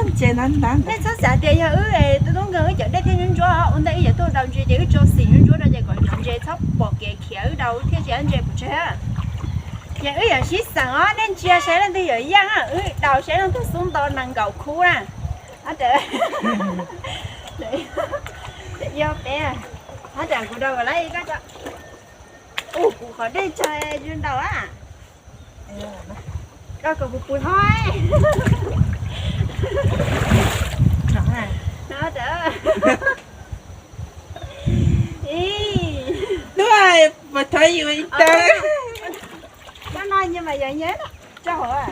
Ces ntawd ntawd nej txhob xav tias yog wb tus tub nkeeg wb cov dej thiaj ntsuab ntsuab, ua ntej wb yuav tuaj daus ntses ces wb tso xim ntsuab ntsuab rau ces kom cov ntses txhob pom kev khiav wb daus thiaj tsis ntses puas tseg. Ces wb yuav sib xeem os, nej ntsia saib leej twg yuav yeej, wb daus saib leej twg xub nto nees nkaum khub na. Ob tawm, yog peb, ob tawm kuv daus kom lawv ib koj cov. Ua kuv qhov dej tsag zoo ntaus a. Rau kom kuv pus hov. No tawm. Ib, tuaj, puas thov yus ib tawb? Koj no nyias mas yog nyias tso hauv.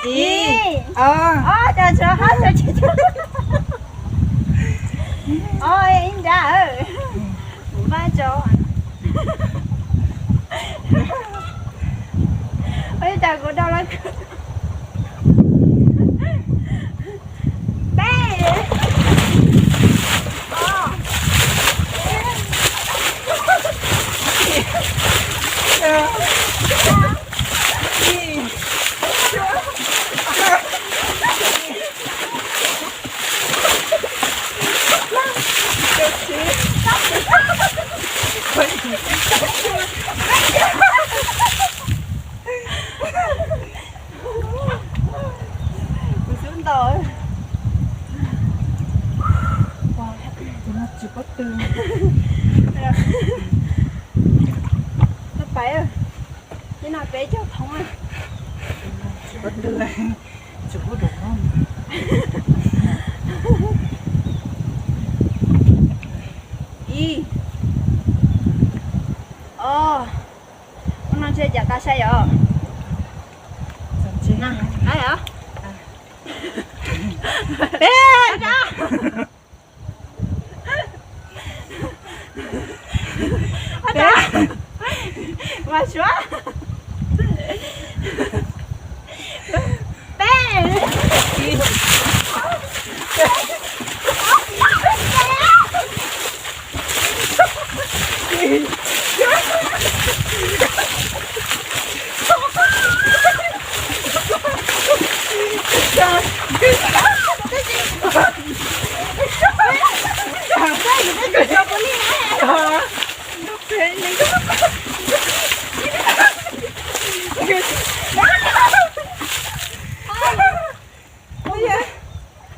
Ib, ob, cov tshuav hab, ob, ib nrab, kuv npaj tso. Ua cas kuv daus los peb, kuv xub ntaus. Tus no tsis paub tw. Pais, ib no peb caug thoob. Tsis paub tw, tsis paub dua. Ib, ob, ub no ntshe cas tas sai os. Peb, peb, mas suav, peb.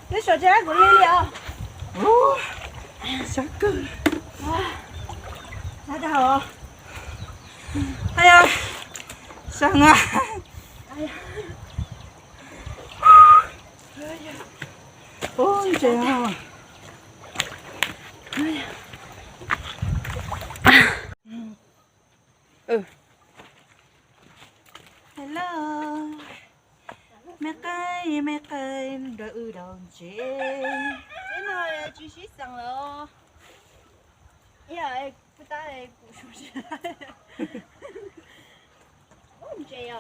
Twb suav tsis hab kuv li li os. Sab kawg. Sab dag os. Sab a. Ub, ntses os. Hello, me qe me qe, nrog wb daus ntses. Teb no tsis sib xeem lawm. Ib yam kuv tab kuv su ntses os. Ib yam ntses os.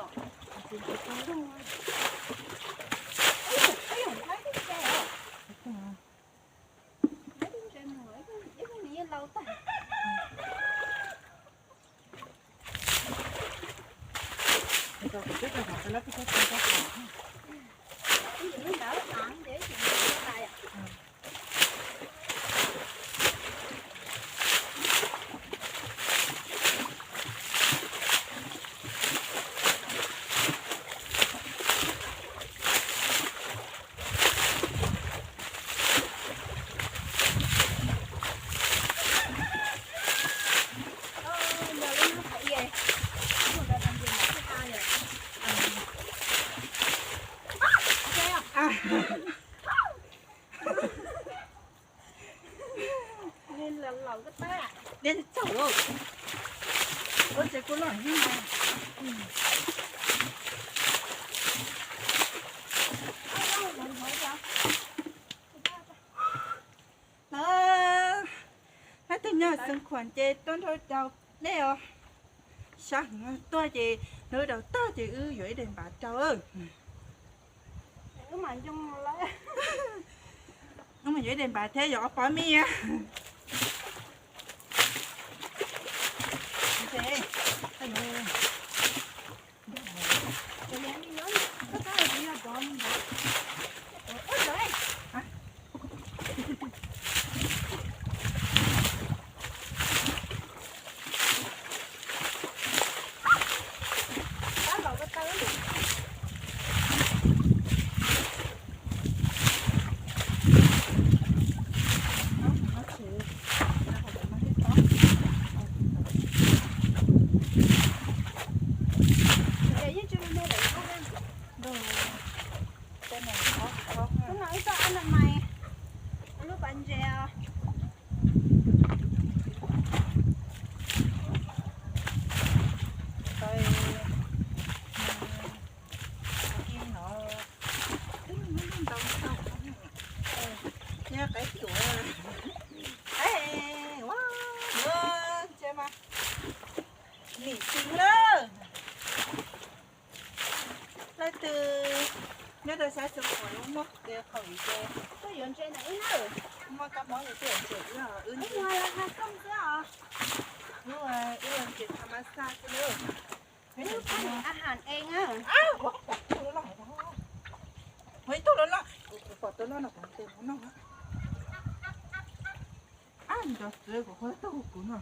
Ib tug ntses mus, ib tug nws yeej laus tag. Dej txaus, ua tsev kuv los yeej. Lawv, leej twg nyob xeev Khuam ces tuaj nrog daus dej os. Sab heev, tuaj ces lawv daus tag ces wb yuav ib daim npav rau. Wb mas yuav ib daim npav thiab yuav ob pob mij. Twb nyob rau sab xyoo uas lub muaj kev qhaum ces tuaj yuav ntses ntawm wb na. Muaj kab mob ces tuaj yuav ntses wb os, wb ntses. Wb ua ntses tha ma xaj xwb na. Wb pab a ham e na. Ua ib tug loj loj, kuv pom tus loj no kuv tes mus noj. Ab, nco txwv kuv qhov tau kuv no.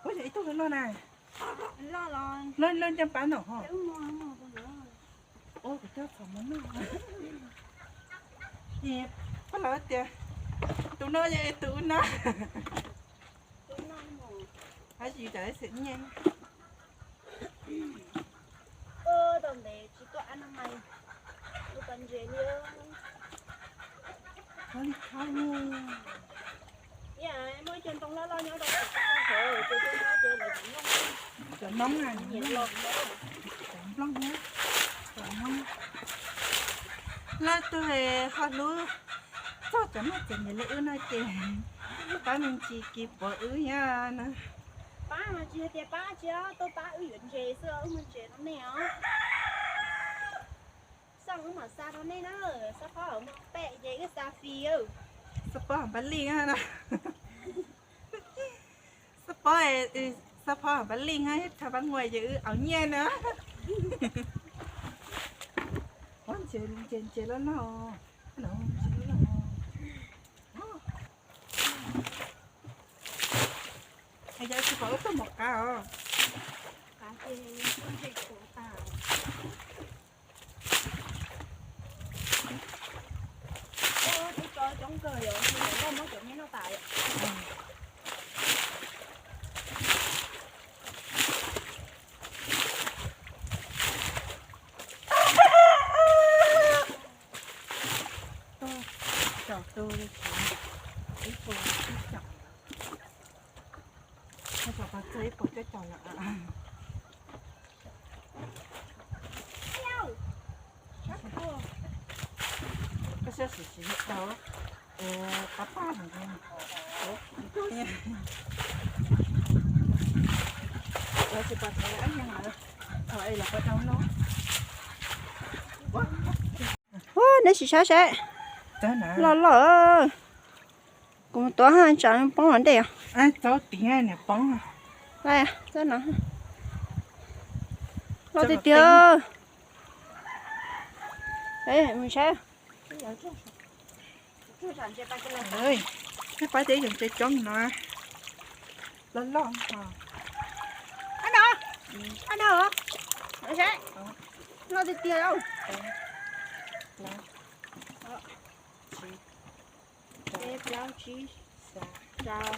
Ua yog ib tug loj loj na. Loj, loj nco pab no ho. Ua kuv coj txhom mus noj. Pab lawv tias tus no yog tus na. Hab yus tam xeem nyiaj. Tau ntev tsis tuaj ab no mas ua pas ntses li. Muaj ib co ntoo loj loj nyob rau cov noob na, cov nplooj, cov noob. Leej twg ho hlub txog cov noj cov nyiam li wb no ces pab me ntsis kis pov wb thiab na. Pab mas tsis hais tias pab tsis tuaj pab wb yuav ntses xwb, wb muaj ntses rau nej os. Xaj wb mam xa rau nej na, xaj phob muaj pem ces wb xa fis. Xaj phob npaj lij na. Xaj phob, xaj phob npaj lij thiab tha pab nguaj ces wb aus nyiaj na. Ntses, ntses, ntses loj loj. Yog tsis pom wb tuaj mus qav os. Tuaj caum tus li, ib puas ib caum, ib puas coj caum lawm. Koj siab sim sim tau, pab pab no. Lawv tsis pom tau ab yeej lawm, thaum es lawv pom tau no. Ua, neb sim saib seb. Loj loj. Kuv mus tuav ha, tsam poob los ntej os. Txaub tiag niam poob. Loj tiag tiag. Mus saib. Peb pab teb yog ntses coob no. Loj loj. Loj tiag tiag. Peb, plaub, tsib, rau,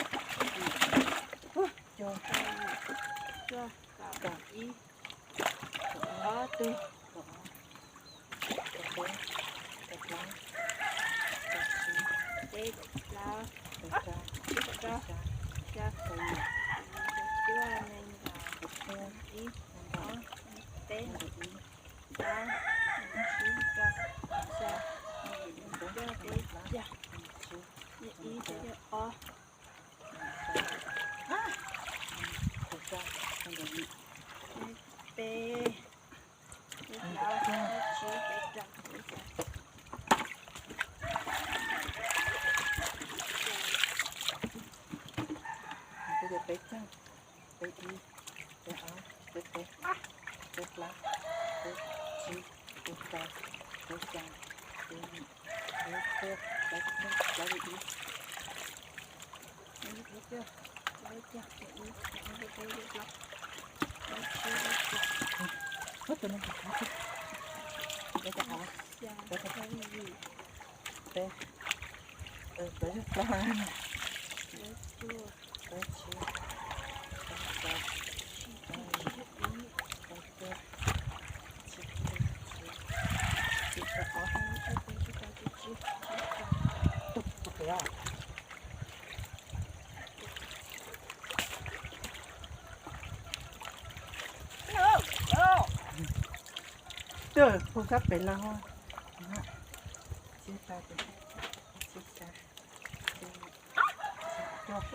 cuaj, kaum ib, kaum ob tug, kaum ob, kaum peb, kaum plaub, kaum tsib, kaum rau, kaum rau, kaum rau, kaum yim, kaum cuaj, nees nkaum, nees ib, nees ob, nees peb, nees plaub, nees tsib, nees rau, nees xya, nees yim, nees cuaj, nees peb, nees ib, nees ob, nees peb, nees plaub, nees tsib, nees rau, nees xya, peb caug, peb ib, peb ob, peb peb, peb plaub, peb tsib, peb rau, peb xya, peb yim, peb cuaj, peb caug, plaub caug ib. Twb hu sab pem los.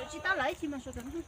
Tsis tau lawm ib chim mas sawv daws.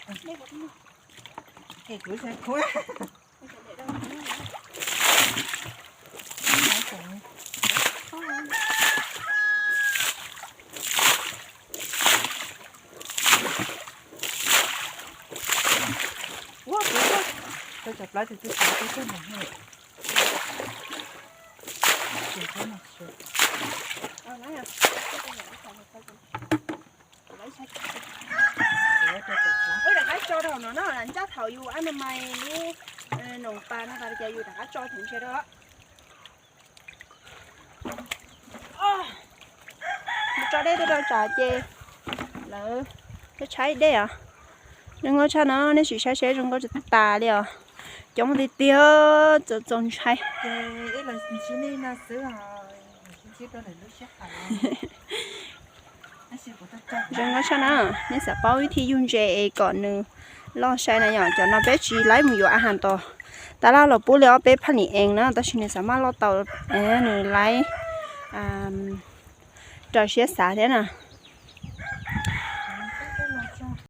Ua, tau cov plaub tus twb xav tau tuaj nram hauv. Wb rov qab tso rau no no, ncaj thaum yus ab na mais lub noos pas no tas ces yus rov qab tso tsev ntsia rau. Mus tso dej tuaj rau tsam ces lawv tshaib tshaib dej os. Zoo nkauj tshaj no, nej sim saib seb zoo nkauj tas tas li os. Coob tiag tiag, txaus txaus ntshai. Zoo nkauj tshaj na, nej xav paub ib thij yug ntses es kom nws loj sai na yom, cov no peb tsis laib mus yuav a has tos. Tab laj los pub li ob peb phaj lim ees na, tab sis nws xav maj loj tau, nws laib raws siab xav thiab na.